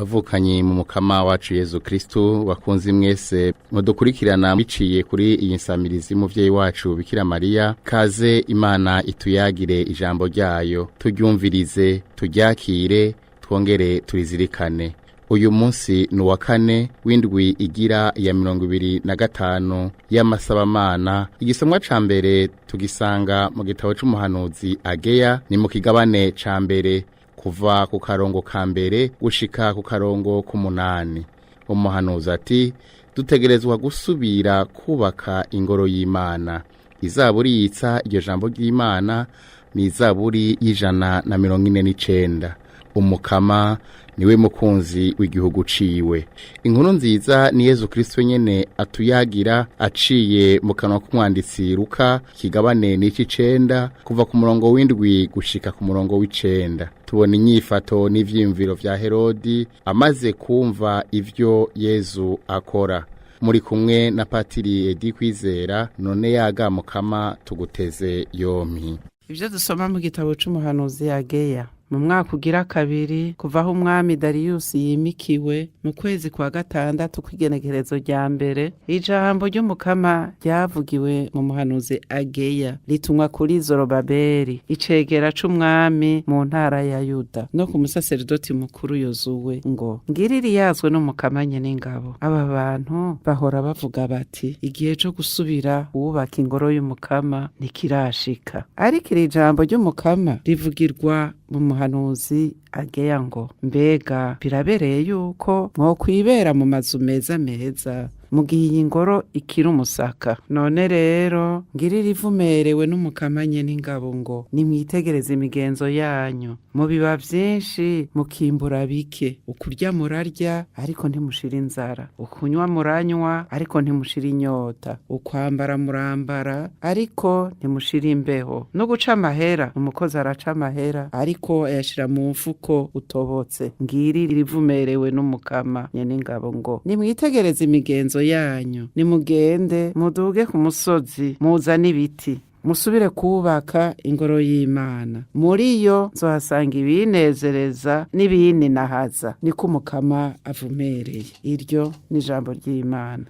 Bavukanye mu mukama wacu Yezu Kristu, bakunzi mwese mudukurikirana biciye kuri iyi nsamirizi muvyeyi wacu Bikira Mariya, kaze Imana ituyagire ijambo ryayo, turyumvirize, turyakire, twongere turizirikane. Uyu munsi ni uwa kane w'indwi igira ya 25 y'amasabamana. Igisomwa ca mbere tugisanga mu gitabo c'umuhanuzi Ageya, ni mu kigabane ca mbere kuva ku karongo ka mbere gushika ku karongo k'umunani. Umuhanuzi ati: dutegerezwa gusubira kubaka ingoro y'Imana. Izaburi yitsa iryo jambo ry'Imana ni izaburi y'149. Umukama niwe mukunzi w'igihugu ciwe. Inkuru nziza ni Yezu Kristo nyene atuyagira aciye mu kanwa k'umwanditsi Luka, kigabane n'icicenda, kuva ku murongo w'indwi gushika ku murongo w'icenda. Tubona inyifato n'ivyiyumviro vya Herodi amaze kumva ivyo Yezu akora. Muri kumwe na Patiri Edi Kwizera. None yaga mukama, tuguteze yompi. Ibyo dusoma mu gitabo c'umuhanuzi Ageya. Mu mwaka ugira kabiri kuva aho umwami Dariyusi yimikiwe, mu kwezi kwa gatandatu kw'igenekerezo rya mbere, ijambo ry'umukama ryavugiwe mu muhanuzi Ageya ritumwa kuri Zorobabeli, icegera c'umwami mu ntara ya Yuda, no ku musaseredoti mukuru Yozuwe, ngo: ngiriri yazwe n'umukama nyene ingabo. Aba bantu bahora bavuga bati: igihe co gusubira wubaka ingoro y'umukama ntikirashika. Ariko iri jambo ry'umukama rivugirwa mu muhanuzi Ageya ngo: mbega birabereye yuko mwokwibera mu mazu meza meza mu gihe iyi ngoro ikiri umusaka? None rero ngirira ivumerewe n'umukama nyene ingabo ngo: nimwitegereze imigenzo yanyu. Mubiba vyinshi, mukimbura bike. Ukurya murarya, ariko ntimushira inzara. Ukunywa muranywa, ariko ntimushira inyota. Ukwambara murambara, ariko ntimushira imbeho. No guca amahera, umukozi araca amahera, ariko ayashira mu mfuko utobotse. Ngirira irivumerewe n'umukama nyene ingabo ngo: nimwitegereze imigenzo yanyu. Nimugende muduge ku musozi, muzane ibiti, musubire kubaka ingoro y'Imana. Muri yo nzohasanga ibinezereza n'ibininahaza, niko umukama avumereye. Iryo ni ijambo ry'Imana.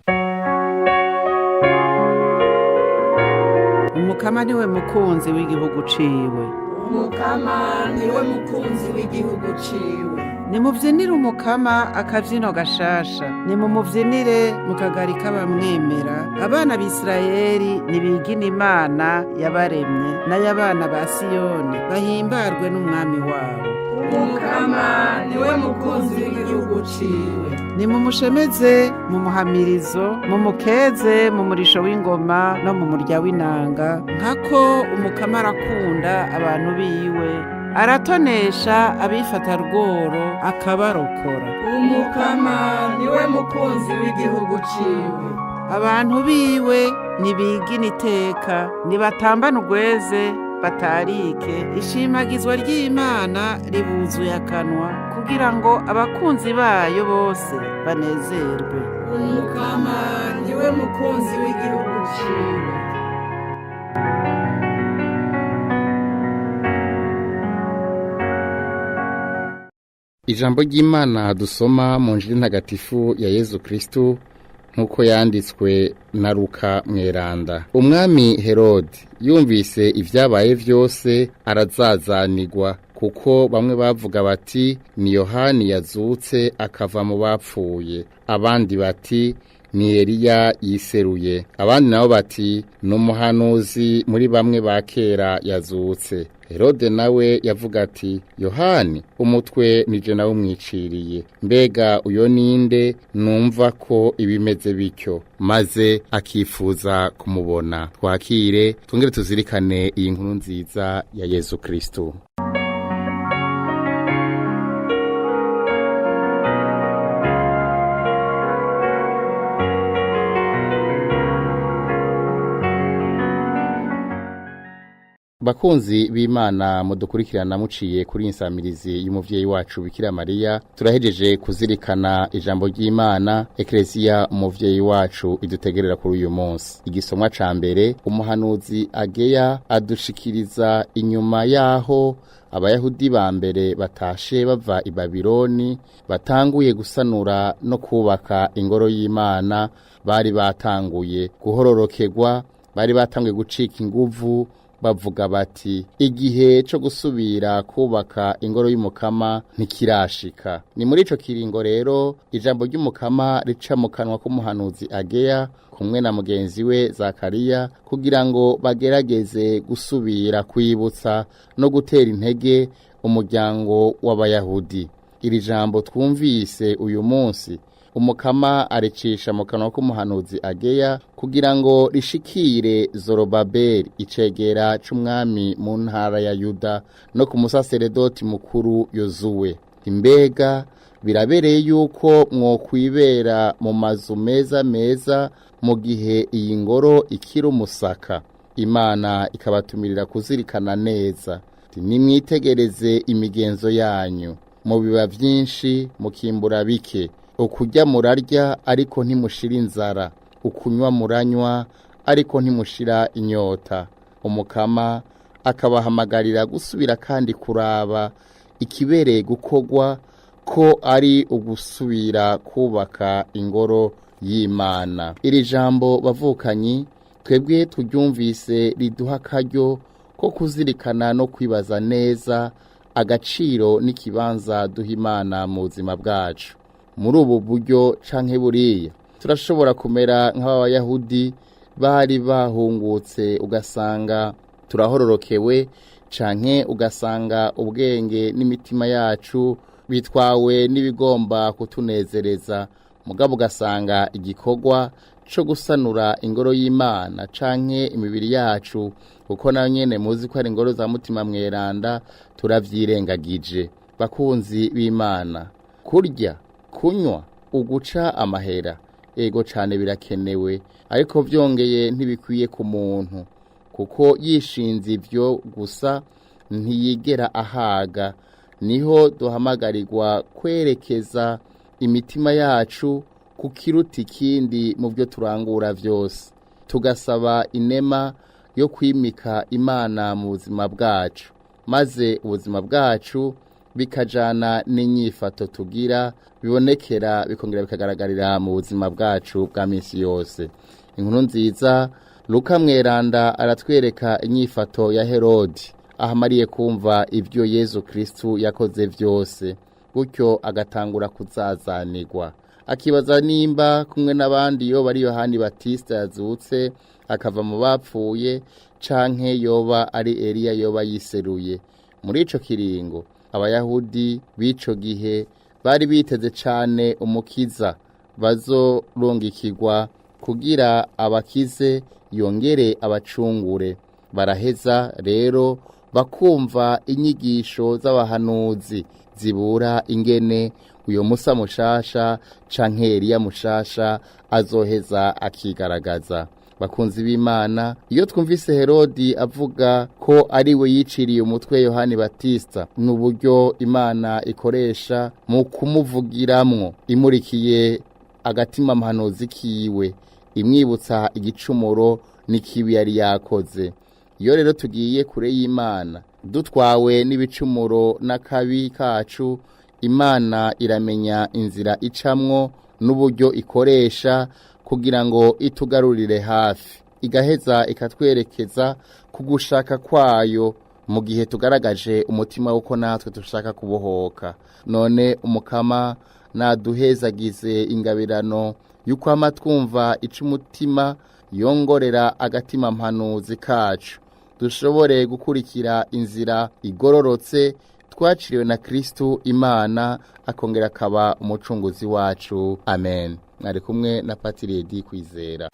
Umukama niwe mukunzi w'igihugu ciwe. Umukama niwe mukunzi w'igihugu ciwe. Nimuvyinire umukama akavyino gashasha, nimumuvyinire mu kagari k'abamwemera. Abana b'Isirayeli nibigina Imana yabaremye, n'ay'abana ba Siyoni bahimbarwe n'umwami wabo. Umukama niwe mukunzi w'igihugu ciwe. Nimumushemeze mu muhamirizo, mumukeze mu murisho w'ingoma no mu murya w'inanga. Nkako umukama arakunda abantu biwe, aratonesha abifata rworo akabarokora. Umukama niwe mukunzi w'igihugu ciwe. Abantu biwe nibigina iteka, nibatambane urweze, batarike. Ishimagizwa ry'Imana ribuzuye akanwa, kugira ngo abakunzi bayo bose banezerwe. Umukama niwe mukunzi w'igihugu ciwe. Ijambo ry'Imana dusoma mu njiri ntagatifu ya Yezu Kristu nk'uko yanditswe na Luka mweranda. Umwami Herodi yumvise ivyabaye vyose arazazanirwa, kuko bamwe bavuga bati: ni Yohani yazutse akava mu bapfuye, abandi bati: ni Eliya yiseruye, abandi nabo bati: ni umuhanuzi muri bamwe ba kera yazutse. Herode nawe yavuga ati: Yohani umutwe nije nawe umwiciriye, mbega uyo ninde numva ko ibimeze bityo? Maze akifuza kumubona. Twakire twongere tuzirikane iyi nkuru nziza ya Yezu Kristu. Bakunzi b'Imana mudukurikirana muciye kuri insamirizi y'umuvyeyi wacu Bikira Mariya, turahejeje kuzirikana ijambo ry'Imana Eklezia umuvyeyi wacu idutegerera kuri uyu munsi. Igisomwa ca mbere, umuhanuzi Ageya adushikiriza inyuma yaho Abayahudi ba mbere batashe bava i Babiloni batanguye gusanura no kubaka ingoro y'Imana, bari batanguye guhororokerwa, bari batanguye gucika inguvu, bavuga bati igihe cyo gusubira kubaka ingoro y'Umukama ntikirashika. Ni muri ico kiringo rero ijambo ry'Umukama rica mu kanwa k'umuhanuzi Ageya kumwe na mugenzi we Zakariya, kugira ngo bagerageze gusubira kwibutsa no gutera intege umuryango w'Abayahudi. Iri jambo twumvise uyu munsi Umukama aricisha mu kanwa k'umuhanuzi Ageya kugira ngo rishikire Zorobabeli icegera c'umwami mu ntara ya Yuda no ku musaseredoti mukuru Yozuwe. Imbega birabereye yuko mwokwibera mu mazu meza meza mu gihe iyi ngoro ikiri umusaka. Imana ikabatumirira kuzirikana neza. Nimwitegereze imigenzo yanyu, mubiba vyinshi mukimbura bike. Ukurya murarya ariko ntimushira inzara, ukunywa muranywa ariko ntimushira inyota. Umukama akabahamagarira gusubira kandi kuraba ikibereye gukorwa, ko ari ugusubira kubaka ingoro y'Imana. Iri jambo bavukanyi twebwe turyumvise riduha akaryo ko kuzirikana no kwibaza neza agaciro n'ikibanza duha Imana mu buzima bwacu. Muri ubu buryo canke buriya turashobora kumera nk'Abayahudi bari bahungutse, ugasanga turahororokewe canke ugasanga ubwenge n'imitima yacu bitwawe n'ibigomba kutunezereza, mugabo ugasanga igikorwa co gusanura ingoro y'Imana canke imibiri yacu, kuko nayo nyene muzi ko ari ingoro za Mutima Mweranda, turavyirengagije. Bakunzi b'Imana, kurya, kunywa, uguca amahera, ego cane birakenewe, ariko vyongeye ntibikwiye ku muntu, kuko yishinze ivyo gusa ntiyigera ahaga. Niho duhamagarirwa kwerekeza imitima yacu ku kiruta ikindi mu byo turangura vyose, tugasaba inema yo kwimika Imana mu buzima bwacu, maze ubuzima bwacu bikajana n'inyifato tugira, bibonekera bikongera bikagaragarira mu buzima bwacu bwa minsi yose. Inkuru nziza Luka Mweranda aratwereka inyifato ya Herodi ahamariye kumva ibyo Yezu Kristu yakoze vyose, gutyo agatangura kuzazanirwa, akibaza nimba kumwe n'abandi yoba ari Yohani Batista yazutse akava mu bapfuye, canke yoba ari Eliya yoba yiseruye. Muri ico kiringo Abayahudi b'ico gihe bari biteze cane umukiza bazorungikirwa kugira abakize yongere abacungure. Baraheza rero bakumva inyigisho z'abahanuzi zibura ingene uyo Musa mushasha canke Eliya mushasha azoheza akigaragaza. Bakunzi b'Imana, iyo twumvise Herodi avuga ko ari we yiciriye umutwe Yohani Batista, n'uburyo Imana ikoresha mu kumuvugiramwo, imurikiye agatima mpanuzi kiwe, imwibutsa igicumuro n'ikibi yari yakoze. Iyo rero tugiye kure y'Imana dutwawe n'ibicumuro n'akabi kacu, Imana iramenya inzira icamwo n'uburyo ikoresha kugira ngo itugarurire hafi, igaheza ikatwerekeza ku gushaka kwayo mu gihe tugaragaje umutima w'uko natwe dushaka kubohoka. None Umukama naduhezagize ingabirano y'ukwama twumva ica umutima yongorera agatima mpanuzi kacu, dushobore gukurikira inzira igororotse twaciriwe na Kristu Imana, akongera akaba umucunguzi wacu. Amen. Mwari kumwe na Patiri Edi Kwizera.